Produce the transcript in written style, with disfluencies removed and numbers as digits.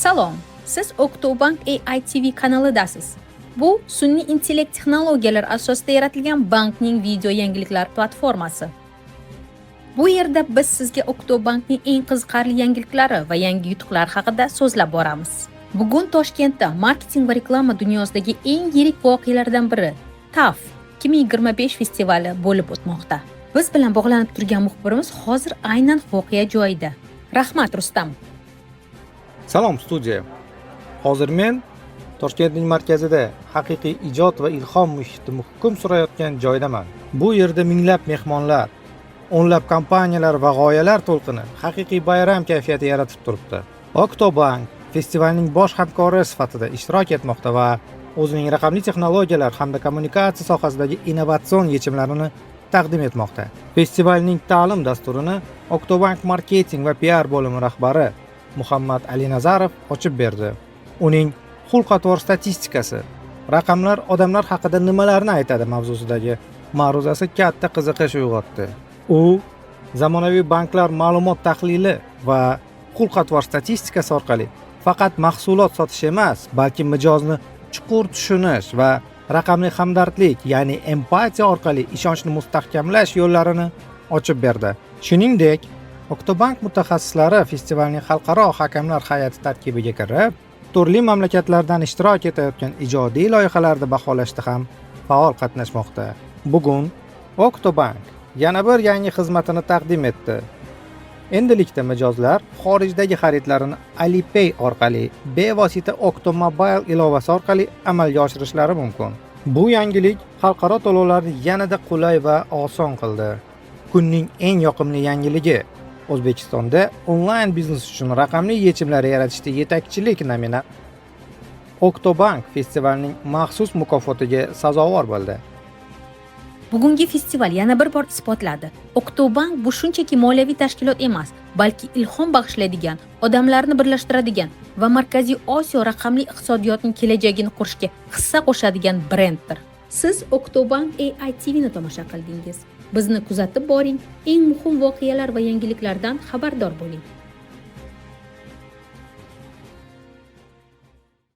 Salom, siz Octobank AI TV kanalidasiz. Bu sun'iy intellekt texnologiyalari asosida yaratilgan bankning video yangiliklar platformasi. Bu yerda biz sizga Octobankning eng qiziqarli yangiliklari va yangi yutuqlari haqida so'zlab boramiz. Bugun Toshkentda marketing va reklama dunyosidagi eng yirik voqealardan biri TAF 2025 festivali bo'lib o'tmoqda. Biz bilan bog'lanib turgan muxbirimiz hozir aynan voqea joyida. Rahmat, Rustam. Salom, studiya. Hozir men Toshkentning markazida, haqiqiy ijod va ilhom muhiti hukm surayotgan joydaman. Bu yerda minglab mehmonlar, o'nlab kompaniyalar va g'oyalar to'lqini haqiqiy bayram kayfiyati yaratib turibdi. Octobank festivalning bosh hamkori sifatida ishtirok etmoqda va o'zining raqamli texnologiyalar hamda kommunikatsiya sohasidagi innovatsion yechimlarini taqdim etmoqda. Festivalning ta'lim dasturini Octobank marketing va PR bo'limi rahbari Muhammad Ali Nazarov ochib berdi. Uning "Xulq-atvor statistikasi: raqamlar odamlar haqida nimalarni aytadi" mavzusidagi ma'ruzasi katta qiziqish uyg'otdi. U zamonaviy banklar ma'lumot tahlili va xulq-atvor statistikasi orqali faqat mahsulot sotish emas, balki mijozni chuqur tushunish va raqamli hamdardlik, ya'ni empatiya orqali ishonchni mustahkamlash yo'llarini ochib berdi. Shuningdek, Octobank mutaxassislari festivalning xalqaro hakamlar hay'ati tarkibiga kirib, turli mamlakatlardan ishtirok etayotgan ijodiy loyihalarni baholashda ham faol qatnashmoqda. Bugun Octobank yana bir yangi xizmatini taqdim etdi. Endilikda mijozlar xorijdagi xaridlarini Alipay orqali bevosita Octomobile ilovasi orqali amalga oshirishlari mumkin. Bu yangilik xalqaro to'lovlarni yanada qulay va oson qildi. Kunning eng yoqimli yangiligi: O'zbekistonda onlayn biznes uchun raqamli yechimlar yaratishda yetakchilik nomina Octobank festivalning maxsus mukofotiga sazovor bo'ldi. Bugungi festival yana bir bor isbotladi: Octobank bu shunchaki moliyaviy tashkilot emas, balki ilhom bag'ishlaydigan, odamlarni birlashtiradigan va Markaziy Osiyo raqamli iqtisodiyotining kelajagini qurishga hissa qo'shadigan brenddir. Siz Octobank AI TVni tomosha qildingiz. Bizni kuzatib boring, eng muhim voqealar va yangiliklardan xabardor bo'ling.